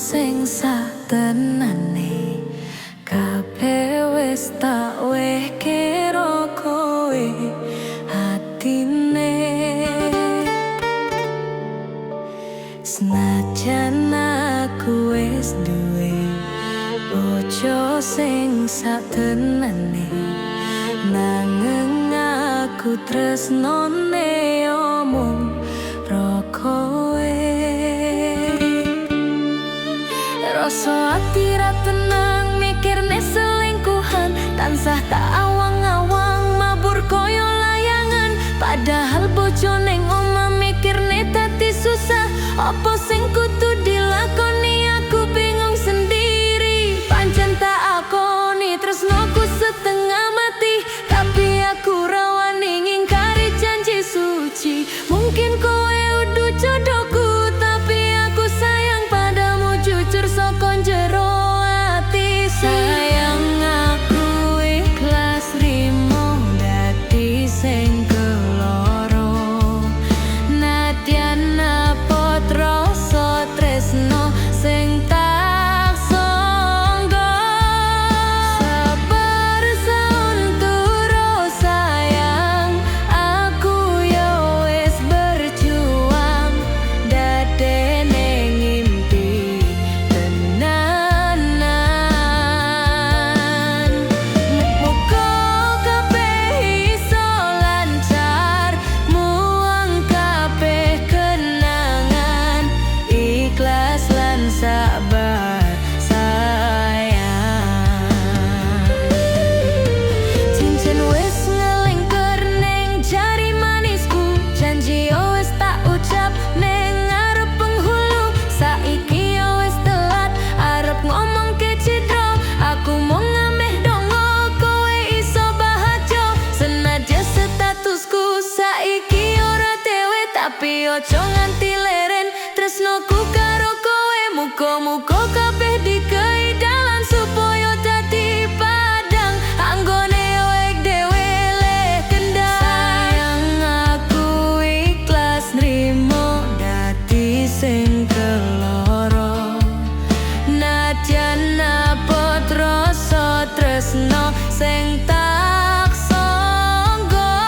sing satenane, kabeh wis tak wehke ro kowe atine. Senajan aku wis duwe bojo sing satenane, nanging aku tresnone omong ro kowe. Rasa ati ra tenang mikirne selingkuhan, tansah tak awang-awang mabur koyo layangan. Padahal bojo neng omah mikirne dadi susah. Apa sing kudu dilakoni, aku bingung sendiri. Pancen tak akoni tresnoku setengah mati, tapi aku ra wani ngingkari janji suci. Mungkin kowe udu jodohku, tapi aku sayang padamu jujur saka jero ati. Sayang, aku ikhlas nrimo dadi sing keloro. Nadyan abot rasa tresno sing tak sangga. Sabar sauntara sayang, aku yo wis berjuang dadene ngimpi tenanan. Muga kabeh iso lancar, muang kabeh kenangan, ikhlas lan sabar sayang. Cincin wis ngelingker neng jari manisku, janji yo wis tak ucap neng ngarep penghulu. Saiki yo wis telat arep ngomong ke cidro, aku mung ngameh dongo kowe iso bahagia. Senajan statusku saiki ora dewe, tapi ojo nganti leren tresnoku karo kowe. Muga-muga kabeh dikei dalan supaya dadi padang anggone awake dhewe leh kendang. Sayang, aku ikhlas nrimo dadi sing keloro. Nadyan abot rasa tresno sing tak sangga.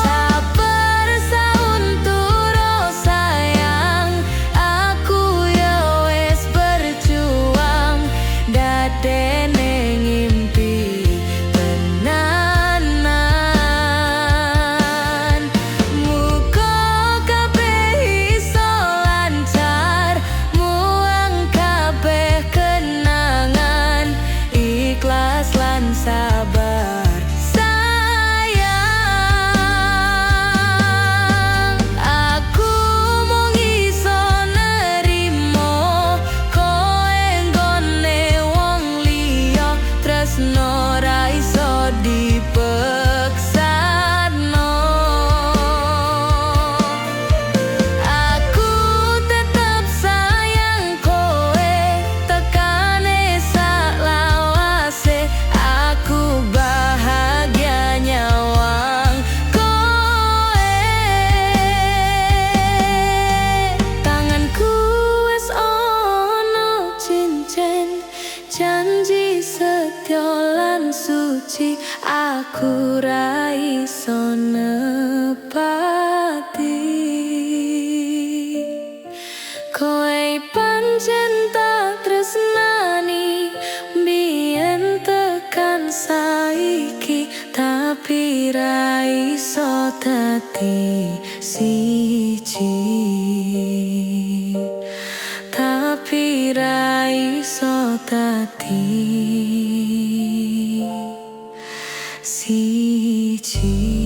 Sabar sauntara sayang, aku ya wis berjuang dadene ngimpi tenanan. Muga kabeh iso lancar, muang kabeh kenangan, ikhlas lan sabar sayang. Aku mung iso nerimo kowe nggone wong liya, tresno ra iso dipeksano. Aku tetep sayang kowe tekane saklawase, aku bahagia nyawang kowe. Tanganku wis ana cincin janji setya lan suci, aku ra iso nepati. Kowe pancen tak tresnani biyen tekan saiki, tapi ra iso dadi siji, tapi ra iso dadi siji.